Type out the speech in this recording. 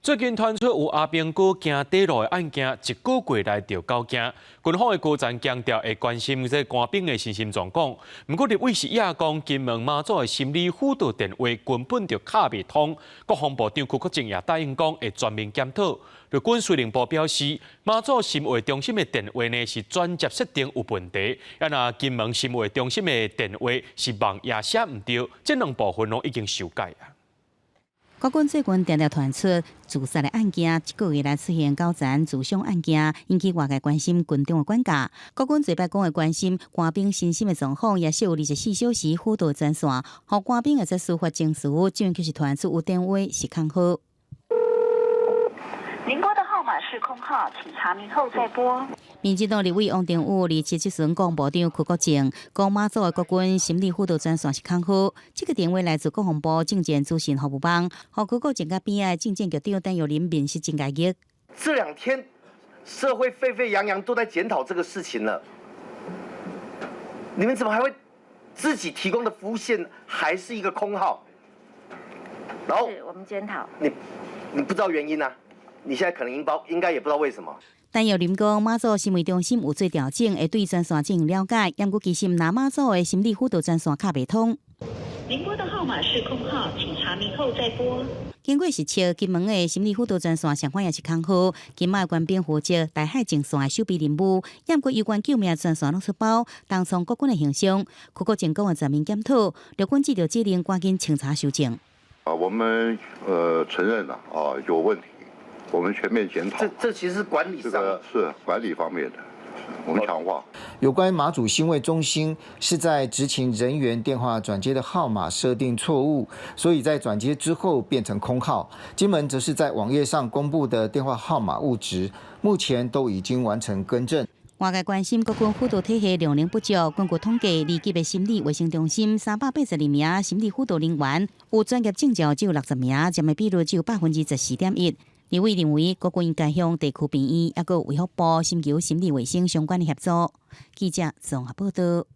最近傳出有阿兵哥行短路的案件，一個月來就九件。軍方的高層強調會關心這官兵的身心狀況。毋過立委是也講，金門馬祖的心理輔導電話根本就敲袂通。國防部長邱國正也答應講會全面檢討。陸軍司令部表示，馬祖心衛中心的電話呢是轉接設定有問題，啊若金門心衛中心的電話是網頁寫毋著，這兩部分攏已經修改啊。國軍最近定定傳出自殺的案件，這個月來出現九層自傷案件，引起外界關心軍中的管教。國軍這擺講會關心官兵身心的狀況，也設有24小時輔導專線，予官兵會使抒發情緒，這樣就是傳出有電話是空號。您撥的號碼是空號，請查明後再撥。民進黨立委王定宇27時講部長邱國正講馬祖的國軍心理輔導專線是空號，這個電話來自國防部政戰資訊服務網，予邱國正佮邊仔的政戰局長陳玉林面色真壓抑。這兩天社會沸沸揚揚都在檢討這個事情了，你們怎麼還會自己提供的服務線還是一個空號？然後是我們檢討。你不知道原因啊？你現在可能應該也不知道為什麼。陳玉林講，馬祖心衛中心有做調整，會對專線進行了解。毋過其實南馬祖的心理輔導專線敲袂通。您撥的號碼是空號，請查明後再撥。經過實測，金門的心理輔導專線相款也是空號。金馬的官兵負責台海前線的守備任務，毋過有關救命專線攏出包，重創國軍的形象。邱國正講會全面檢討，陸軍接著指令趕緊清查修正。啊，我們承認了啊，有問題。我們全面檢討。這其實是管理上，這個是管理方面的，我們強化。有關馬祖心衛中心是在執勤人員電話轉接的號碼設定錯誤，所以在轉接之後變成空號。金門則是在網頁上公布的電話號碼誤植，目前都已經完成更正。外界關心國軍輔導體系量能不足，根據統計，二級的心理衛生中心382名心理輔導人員，有專業證照只有60名，佔的比率只有14.1%。立委認為，國軍應該向地區病院，抑閣衛福部尋求心理衛生相關的協助。記者綜合報道。